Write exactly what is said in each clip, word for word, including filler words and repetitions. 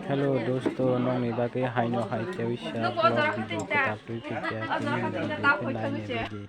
Hello dosto, nokni bagwi haino hai tewi sa vlog video kwtal twi phikya, tini ni video khe naina bagwi.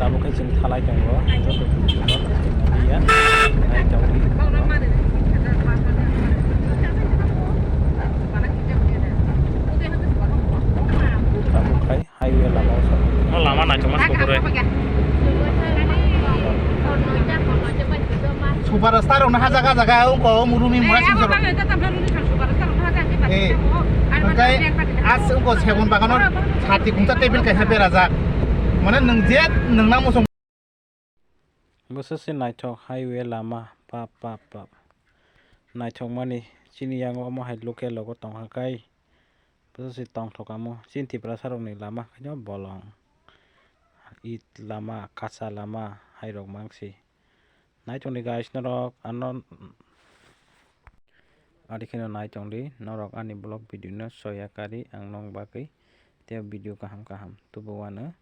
Tabuk khe chwng thalai tongo, joto chwng nukliya, nai tongwi. Tabuk khai highway lama o sokha. O lama naithokma sokha rw. Super star rokno ha jaga jaga wngkha, o murumwi mura singsa rok. Eh, hwnkhe as wngkha segon bagano sati khungsa table kaisa berajak. Mane nwng je nwng nang muchung. Bwswk se naithok highway lama, pap, pap, pap. Naithokmani chini yango omo hai local rogo tongkha kai. Bwswk se tongthok kamo. Chini Tiprasa rokni lama khaino bolong. It lama, kacha lama, hairok mangsi. Nai tongdi guys, norok ano adi kheno nai tongdi, norok ani vlog video no soya kari ang nong bagwi tei video kaham kaham tubu wano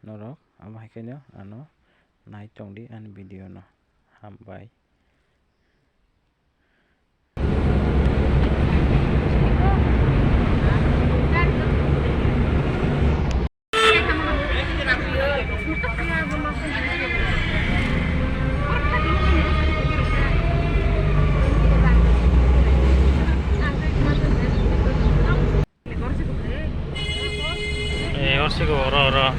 norok, amo hai kheno ano nai tongdi ani video no. Hambai. Eh, orsigo, oro, oro.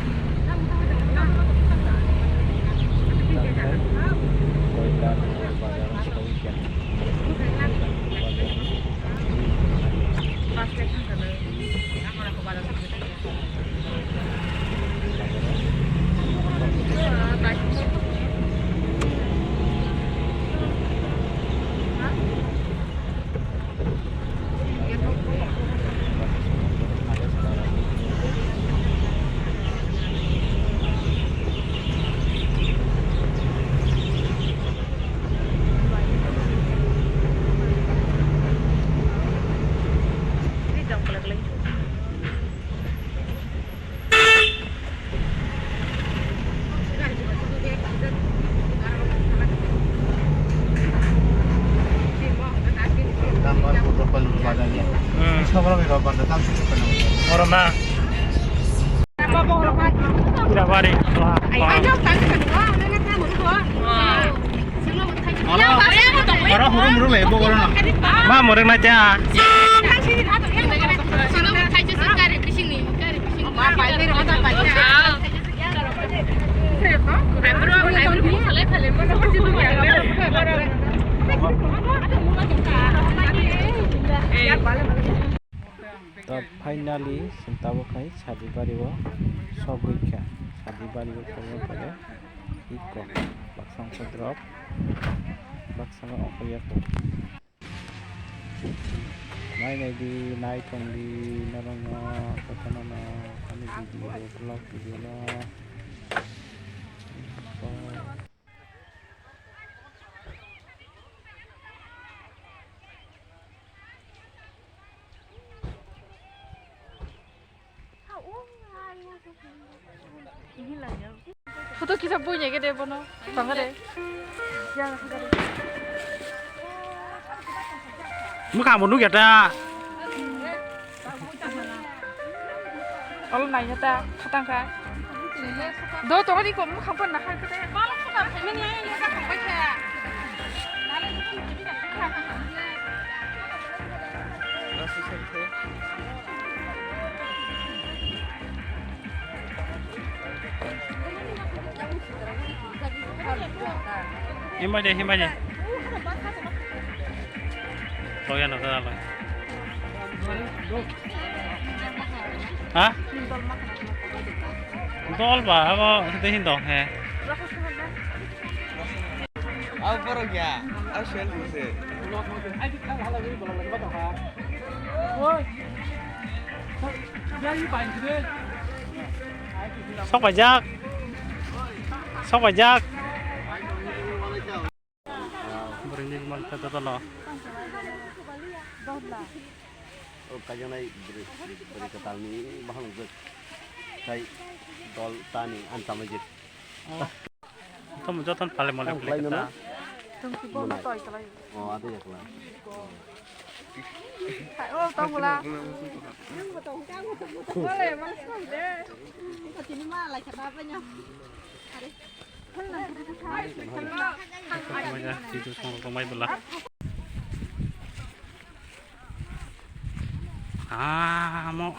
Hmm. Oro na. Jabari. Oro hurum hurum laibo oro no. Ma morek na cha. Ta finally, chwng tabuk hai Sadibari o sogwi kha. Sadibari o sogwi kha. Iko baksa wngkha drop, baksa no ongkha yaku. Nai nai di, nai tong di, norok no, jotono no, ani video, vlog video no. Photo kisa bui nyege de bono. Tangare. Mwkhang bo nukya ta. Olo naina ta khatang kha. Do tongani ko mwkhang phan na hai khe. Himbai de, himbai de. Loya no da loy. Ha? Dol ba, abo hede hin dong he. Abo borok ya, abo selfie se. Sok paijak. Sok paijak. Bwrwini man khe jotono. O kaijaknai bwrwi, bwrwi kwtalni bahangjwk. Tei dol tani ani tamaijwk. Tamo jotono phalwi mole. Ang khlaino na? O, ade yakla. O, tamo la. Tini ma lai kha ba banyo. Video song rok mai bwla. Ah, mo.